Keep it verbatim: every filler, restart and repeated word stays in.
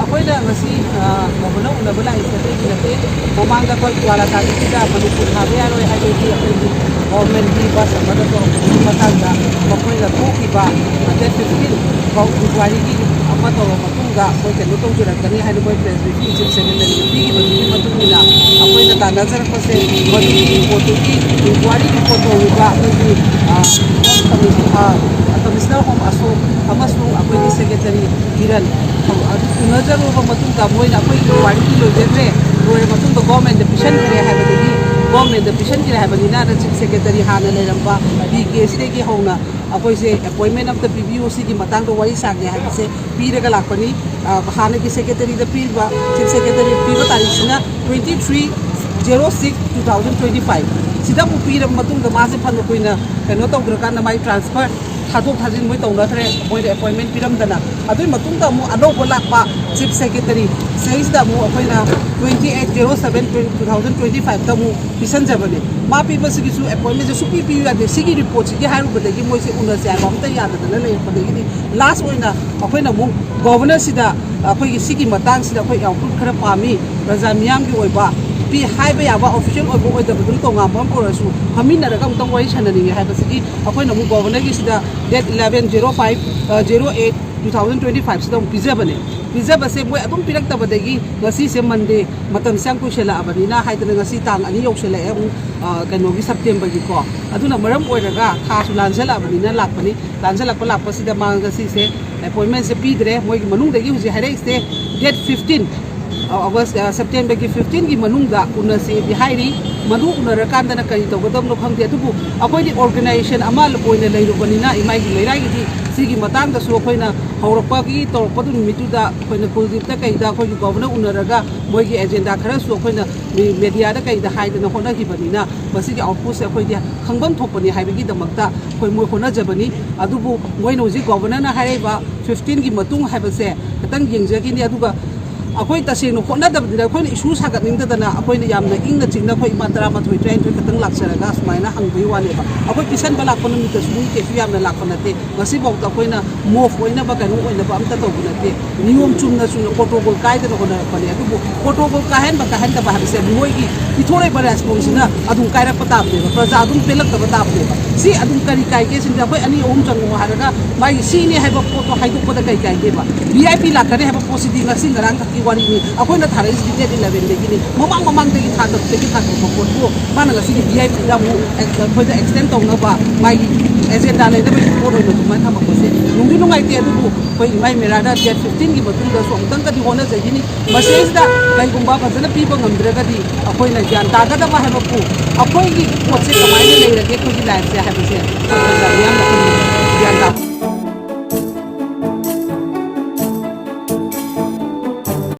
ꯑꯩꯈꯣꯏꯅ ꯉꯁꯤ, ꯑ, ꯒꯣꯕꯔꯅꯔ ꯎꯅꯕ ꯂꯥꯛꯏꯁꯦ ꯑꯇꯩꯒꯤ ꯅꯠꯇꯦ꯫ ꯃꯃꯥꯡꯗ ꯑꯩꯈꯣꯏ ꯀ꯭ꯋꯥꯂꯥꯀꯥꯟꯗꯤꯁꯤꯗ ꯃꯅꯤꯄꯨꯔ ꯊꯥꯕ ꯌꯥꯔꯣꯏ ꯍꯥꯏꯕꯒꯤ ꯑꯩꯈꯣꯏꯒꯤ ꯒꯣꯔꯃꯦꯟꯒꯤ ꯕꯁ ꯑꯃꯗ ꯇꯧꯔꯛꯄꯒꯤ ꯃꯇꯥꯡꯗ ꯃꯈꯣꯏꯅ ꯊꯣꯛꯈꯤꯕ ꯗꯦꯠ ꯐꯤꯐꯇꯤꯟ ꯐꯥꯎ ꯏꯟꯀ꯭ꯋꯥꯏꯔꯤꯒꯤ ꯑꯃ ꯇꯧꯔꯕ ꯃꯇꯨꯡꯗ ꯑꯩꯈꯣꯏ ꯀꯩꯅꯣ ꯇꯧꯖꯔꯛꯀꯅꯤ ꯍꯥꯏꯅ ꯃꯣꯏ ꯄ꯭ꯔꯦꯁ ꯕ꯭ꯔꯤꯐꯤꯡ ꯆꯤꯐ ꯁꯦꯀ꯭ꯔꯦꯇꯔꯤꯅ ꯄꯤꯈꯤꯕꯗꯨꯒꯤ ꯃꯇꯨꯡ ꯏꯟꯅ ꯑꯩꯈꯣꯏꯅ ꯇꯥꯟꯅꯖꯔꯛꯄꯁꯦ ꯃꯗꯨꯒꯤ ꯔꯤꯄꯣꯔꯠꯇꯨꯒꯤ ꯏꯟꯀ꯭ꯋꯥꯏꯔꯤ ꯔꯤꯄꯣꯔꯠ ꯇꯧꯔꯤꯕ ꯑꯩꯈꯣꯏꯒꯤ, ꯑ, ꯀꯃꯤꯁꯅꯔ ꯍꯣꯝ ꯑꯁꯣꯛ ꯑꯃꯁꯨꯡ ꯑꯩꯈꯣꯏꯒꯤ ꯁꯦꯀ꯭ꯔꯦꯇꯔꯤ ꯀꯤꯔꯟ ꯑꯗꯨ ꯎꯅꯖꯔꯨꯔꯕ ꯃꯇꯨꯡꯗ ꯃꯣꯏꯅ ꯑꯩꯈꯣꯏꯒꯤ ꯏꯟꯀ꯭ꯋꯥꯏꯔꯤꯗꯤ ꯂꯣꯏꯖꯈ꯭ꯔꯦ, ꯂꯣꯏꯔꯕ ꯃꯇꯨꯡꯗ ꯒꯣꯔꯃꯦꯟꯗ ꯄꯤꯁꯟꯈ꯭ꯔꯦ ꯍꯥꯏꯕꯗꯒꯤ ꯒꯣꯔꯃꯦꯟꯗ ꯄꯤꯁꯟꯈ꯭ꯔꯦ ꯍꯥꯏꯕꯅꯤꯅ ꯆꯤꯐ ꯁꯦꯀ꯭ꯔꯦꯇꯔꯤ ꯍꯥꯟꯅ ꯂꯩꯔꯝꯕ ꯕꯤ ꯀꯦ ꯁꯤꯗꯒꯤ ꯍꯧꯅ ꯑꯩꯈꯣꯏꯁꯦ ꯑꯦꯄꯣꯏꯟꯃꯦꯟ ꯑꯝꯇ ꯄꯤꯕꯤꯌꯨ, ꯁꯤꯒꯤ ꯃꯇꯥꯡꯗ ꯋꯥꯔꯤ ꯁꯥꯒꯦ ꯍꯥꯏꯕꯁꯦ ꯄꯤꯔꯒ ꯂꯥꯛꯄꯅꯤ꯫ ꯑ, ꯍꯥꯟꯅꯒꯤ ꯁꯦꯀ꯭ꯔꯦꯇꯔꯤꯗ ꯄꯤꯕ, ꯆꯤꯐ ꯁꯦꯀ꯭ꯔꯦꯇꯔꯤ ꯄꯤꯕ ꯇꯥꯔꯤꯛꯁꯤꯅ twenty three zero six two thousand twenty five꯫ ꯁꯤꯗ ꯑꯃꯨꯛ ꯄꯤꯔꯕ ꯃꯇꯨꯡꯗ ꯃꯥꯁꯦ ꯐꯅ ꯀꯨꯏꯅ ꯀꯩꯅꯣ ꯇꯧꯗ꯭ꯔꯀꯥꯟꯗ ꯃꯥꯏ ꯇ꯭ꯔꯥꯟꯁꯐꯔ ꯊꯥꯗꯣꯛ ꯊꯥꯖꯤꯟ ꯃꯣꯏ ꯇꯧꯅꯈ꯭ꯔꯦ, ꯃꯣꯏꯗ ꯑꯦꯄꯣꯏꯟꯃꯦꯟ ꯄꯤꯔꯝꯗꯅ꯫ ꯑꯗꯨꯒꯤ ꯃꯇꯨꯡꯗ ꯑꯃꯨꯛ ꯑꯅꯧꯕ ꯂꯥꯛꯄ ꯆꯤꯐ ꯁꯦꯀ꯭ꯔꯦꯇꯔꯤ, ꯁꯤꯗꯩꯁꯤꯗ ꯑꯃꯨꯛ ꯑꯩꯈꯣꯏꯅ twenty eight zero seven two thousand twenty fiveꯇ ꯑꯃꯨꯛ ꯄꯤꯁꯟꯖꯕꯅꯦ꯫ ꯃꯥ ꯄꯤꯕꯁꯤꯒꯤꯁꯨ ꯑꯦꯄꯣꯏꯟꯃꯦꯟꯁꯦ ꯁꯨꯛꯄꯤ ꯄꯤꯌꯨ ꯌꯥꯗꯦ꯫ ꯁꯤꯒꯤ ꯔꯤꯄꯣꯔꯠꯁꯤꯒꯤ ꯍꯥꯏꯔꯨꯕꯗꯒꯤ ꯃꯣꯏꯁꯦ ꯎꯅꯁꯦ ꯍꯥꯏꯕ ꯑꯝꯇ ꯌꯥꯗꯗꯅ ꯂꯩꯔꯛꯄꯗꯒꯤꯗꯤ ꯂꯥꯁ ꯑꯣꯏꯅ ꯑꯩꯈꯣꯏꯅ ꯑꯃꯨꯛ ꯒꯣꯕꯔꯅꯔꯁꯤꯗ ꯑꯩꯈꯣꯏꯒꯤ ꯁꯤꯒꯤ ꯃꯇꯥꯡꯁꯤꯗ ꯑꯩꯈꯣꯏ ꯑꯥꯎꯠꯄꯨꯠ ꯈꯔ ꯄꯥꯝꯃꯤ, ꯄ꯭ꯔꯖꯥ ꯃꯤꯌꯥꯝꯒꯤ ꯑꯣꯏꯕ ꯄꯤ ꯍꯥꯏꯕ ꯌꯥꯕ ꯑꯣꯐꯤꯁꯤꯌꯦꯜ ꯑꯣꯏꯕ ꯑꯣꯏꯗꯕꯗꯨꯅ ꯇꯣꯉꯥꯟꯕ ꯑꯃ ꯑꯣꯏꯔꯁꯨ ꯐꯝꯃꯤꯟꯅꯔꯒ ꯑꯃꯨꯛꯇꯪ ꯋꯥꯔꯤ ꯁꯥꯟꯅꯅꯤꯡꯉꯦ ꯍꯥꯏꯕꯁꯤꯒꯤ ꯑꯩꯈꯣꯏꯅ ꯑꯃꯨꯛ ꯒꯣꯕꯔꯅꯔꯒꯤꯁꯤꯗ date eleven zero five, uh, zero eight two thousand twenty fiveꯁꯤꯗ ꯑꯃꯨꯛ ꯄꯤꯖꯕꯅꯦ꯫ ꯄꯤꯖꯕꯁꯦ ꯃꯣꯏ ꯑꯗꯨꯝ ꯄꯤꯔꯛꯇꯕꯗꯒꯤ ꯉꯁꯤꯁꯦ ꯃꯟꯗꯦ, ꯃꯇꯝꯁꯦ ꯌꯥꯝ ꯀꯨꯏꯁꯜꯂꯛꯑꯕꯅꯤꯅ ꯍꯥꯏꯗꯅ ꯉꯁꯤ ꯇꯥꯡ ꯑꯅꯤ ꯌꯧꯁꯜꯂꯛꯑꯦ ꯑꯃꯨꯛ, ꯑ, ꯀꯩꯅꯣꯒꯤ ꯁꯦꯞꯇꯦꯝꯕꯔꯒꯤꯀꯣ꯫ ꯑꯗꯨꯅ ꯃꯔꯝ ꯑꯣꯏꯔꯒ ꯊꯥꯁꯨ ꯂꯥꯟꯖꯜꯂꯛꯑꯕꯅꯤꯅ ꯂꯥꯛꯄꯅꯤ꯫ ꯂꯥꯟꯖꯜꯂꯛꯄ ꯂꯥꯛꯄꯁꯤꯗ ꯃꯥ ꯉꯁꯤꯁꯦ ꯑꯦꯄꯣꯏꯟꯃꯦꯟꯁꯦ ꯄꯤꯗ꯭ꯔꯦ꯫ ꯃꯣꯏꯒꯤ ꯃꯅꯨꯡꯗꯒꯤ ꯍꯧꯖꯤꯛ ꯍꯥꯏꯔꯛꯏꯁꯦ date fifteen, ꯑ, ꯑꯣꯒꯁ, ꯑ, ꯁꯦꯞꯇꯦꯝꯕꯔꯒꯤ fifteenꯒꯤ ꯃꯅꯨꯡꯗ ꯎꯅꯁꯦꯗꯤ ꯍꯥꯏꯔꯤ꯫ ꯃꯗꯨ ꯎꯅꯔꯀꯥꯟꯗꯅ ꯀꯔꯤ ꯇꯧꯒꯗꯕꯅꯣ ꯈꯪꯗꯦ꯫ ꯑꯗꯨꯕꯨ ꯑꯩꯈꯣꯏꯗꯤ ꯑꯣꯔꯒꯅꯥꯏꯖꯦꯁꯟ ꯑꯃ ꯑꯣꯏꯅ ꯂꯩꯔꯨꯕꯅꯤꯅ ꯏꯃꯥꯏꯒꯤ ꯂꯩꯔꯥꯏꯒꯤꯗꯤ ꯁꯤꯒꯤ ꯃꯇꯥꯡꯗꯁꯨ ꯑꯩꯈꯣꯏꯅ ꯍꯧꯔꯛꯄꯒꯤ ꯇꯧꯔꯛꯄꯗꯨ ꯅꯨꯃꯤꯠꯇꯨꯗ ꯑꯩꯈꯣꯏꯅ ꯀꯨꯜꯗꯤꯞꯇ ꯀꯩꯗ ꯑꯩꯈꯣꯏꯒꯤ ꯒꯣꯕꯔꯅꯔ ꯎꯅꯔꯒ ꯃꯣꯏꯒꯤ ꯑꯦꯖꯦꯟꯗꯥ ꯈꯔꯁꯨ ꯑꯩꯈꯣꯏꯅ ꯃꯤ-, ꯃꯦꯗꯤꯌꯥꯗ ꯀꯩꯗ ꯍꯥꯏꯗꯅ ꯍꯣꯠꯅꯈꯤꯕꯅꯤꯅ ꯃꯁꯤꯒꯤ ꯑꯥꯎꯠꯄꯨꯠꯁꯦ ꯑꯩꯈꯣꯏꯗꯤ ꯈꯪꯐꯝ ꯊꯣꯛꯄꯅꯤ ꯍꯥꯏꯕꯒꯤꯗꯃꯛꯇ ꯑꯩꯈꯣꯏ ꯃꯣꯏ ꯍꯣꯠꯅꯖꯕꯅꯤ꯫ ꯑꯗꯨꯕꯨ ꯃꯣꯏꯅ ꯍꯧꯖꯤꯛ ꯒꯣꯕꯔꯅꯔꯅ ꯍꯥꯏꯔꯛꯏꯕ fifteenꯒꯤ ꯃꯇꯨꯡ ꯍꯥꯏꯕꯁꯦ ꯈꯤꯇꯪ ꯌꯦꯡꯖꯈꯤꯅꯤ꯫ ꯑꯗꯨꯒ ꯑꯩꯈꯣꯏ ꯇꯁꯦꯡꯅ ꯍꯣꯠꯅꯗꯕꯅꯤꯅ, ꯑꯩꯈꯣꯏꯅ ꯏꯁꯨ ꯁꯥꯒꯠꯅꯤꯡꯗꯗꯅ, ꯑꯩꯈꯣꯏꯅ ꯌꯥꯝꯅ ꯏꯪꯅ ꯆꯤꯛꯅ ꯑꯩꯈꯣꯏ ꯏꯃꯥ ꯇꯔꯥꯃꯥꯊꯣꯏ, ꯇꯔꯥꯅꯤꯊꯣꯏ ꯈꯛꯇꯪ ꯂꯥꯛꯆꯔꯒ ꯁꯨꯃꯥꯏꯅ ꯍꯪꯕꯒꯤ ꯋꯥꯅꯦꯕ꯫ ꯑꯩꯈꯣꯏ ꯄꯤꯁꯟꯕ ꯂꯥꯛꯄ ꯅꯨꯃꯤꯠꯇꯁꯨ ꯃꯤ ꯀꯩꯁꯨ ꯌꯥꯝꯅ ꯂꯥꯛꯄ ꯅꯠꯇꯦ꯫ ꯉꯁꯤꯐꯥꯎꯗ ꯑꯩꯈꯣꯏꯅ ꯃꯣꯐ ꯑꯣꯏꯅꯕ, ꯀꯩꯅꯣ ꯑꯣꯏꯅꯕ ꯑꯝꯇ ꯇꯧꯕ ꯅꯠꯇꯦ꯫ ꯅꯤꯌꯣꯝ ꯆꯨꯝꯅ ꯆꯨꯝꯅ ꯄ꯭ꯔꯣꯇꯣꯀꯣꯜ ꯀꯥꯏꯗꯅ ꯍꯣꯠꯅꯔꯛꯄꯅꯦ꯫ ꯑꯗꯨꯕꯨ ꯄ꯭ꯔꯣꯇꯣꯀꯣꯜ ꯀꯥꯏꯍꯟꯕ ꯀꯥꯏꯍꯟꯗꯕ ꯍꯥꯏꯕꯁꯦ ꯃꯣꯏꯒꯤ ꯄꯤꯊꯣꯔꯛꯏꯕ ꯔꯦꯁꯄꯣꯟꯁꯁꯤꯅ ꯑꯗꯨꯝ ꯀꯥꯏꯔꯛꯄ ꯇꯥꯕꯅꯦꯕ, ꯄ꯭ꯔꯖꯥ ꯑꯗꯨꯝ ꯄꯦꯜꯂꯛꯇꯕ ꯇꯥꯕꯅꯦꯕ꯫ ꯁꯤ ꯑꯗꯨꯝ ꯀꯔꯤ ꯀꯥꯏꯒꯦ ꯁꯤꯅ, ꯑꯩꯈꯣꯏ ꯑꯅꯤ ꯑꯍꯨꯝ ꯆꯪꯉꯣ ꯍꯥꯏꯔꯒ ꯃꯥꯒꯤ ꯁꯤꯅꯤ ꯍꯥꯏꯕ ꯄꯣꯠꯇꯣ ꯍꯥꯏꯗꯣꯛꯄꯗ ꯀꯔꯤ ꯀꯥꯏꯒꯦꯕ? ꯚꯤ ꯑꯥꯏ ꯄꯤ ꯂꯥꯛꯀꯅꯤ ꯍꯥꯏꯕ ꯄꯣꯠꯁꯤꯗꯤ ꯉꯁꯤ ꯉꯔꯥꯡ ꯈꯛꯀꯤ ꯋꯥꯔꯤꯅꯤ꯫ ꯑꯩꯈꯣꯏꯅ ꯊꯥꯔꯛꯏꯁꯤꯗꯤ ꯗꯦꯠ ꯏꯂꯚꯦꯟꯗꯒꯤꯅꯤ꯫ ꯃꯃꯥꯡ ꯃꯃꯥꯡꯗꯒꯤ ꯊꯥ ꯇꯔꯨꯛꯇꯒꯤ ꯊꯥꯗꯣꯛꯄ ꯄꯣꯠꯄꯨ ꯃꯥꯅ ꯉꯁꯤꯗꯤ ꯚꯤ ꯑꯥꯏ ꯄꯤꯗ ꯑꯃꯨꯛ ꯑꯩꯈꯣꯏꯗ ꯑꯦꯛꯁꯇꯦꯟ ꯇꯧꯅꯕ ꯃꯥꯒꯤ ꯑꯦꯖꯦꯟꯗꯥ ꯂꯩꯅꯕꯒꯤ ꯄꯣꯠ ꯑꯣꯏꯅ ꯑꯗꯨꯃꯥꯏꯅ ꯊꯝꯃꯛꯄꯁꯦ ꯅꯨꯡꯗꯤ ꯅꯨꯡꯉꯥꯏꯇꯦ꯫ ꯑꯗꯨꯕꯨ ꯑꯩꯈꯣꯏ ꯏꯃꯥ ꯃꯦꯔꯥꯗ ꯗꯦꯠ ꯐꯤꯐꯇꯤꯟꯒꯤ ꯃꯇꯨꯡꯗꯁꯨ ꯑꯃꯨꯛꯇꯪꯒꯗꯤ ꯍꯣꯠꯅꯖꯈꯤꯅꯤ꯫ ꯃꯁꯤꯗꯩꯁꯤꯗ ꯀꯩꯒꯨꯝꯕ ꯐꯖꯅ ꯄꯤꯕ ꯉꯝꯗ꯭ꯔꯒꯗꯤ ꯑꯩꯈꯣꯏꯅ ꯒ꯭ꯌꯥꯟ ꯇꯥꯒꯗꯕ ꯍꯥꯏꯕꯕꯨ ꯑꯩꯈꯣꯏꯒꯤ ꯄꯣꯠꯁꯦ ꯀꯃꯥꯏꯅ ꯂꯩꯔꯒꯦ, ꯑꯩꯈꯣꯏꯒꯤ ꯂꯥꯏꯐꯁꯦ ꯍꯥꯏꯕꯁꯦ ꯑꯩꯈꯣꯏ ꯄ꯭ꯔꯖꯥ ꯃꯤꯌꯥꯝꯅ ꯑꯩꯈꯣꯏ ꯒ꯭ꯌꯥꯟ ꯇꯥ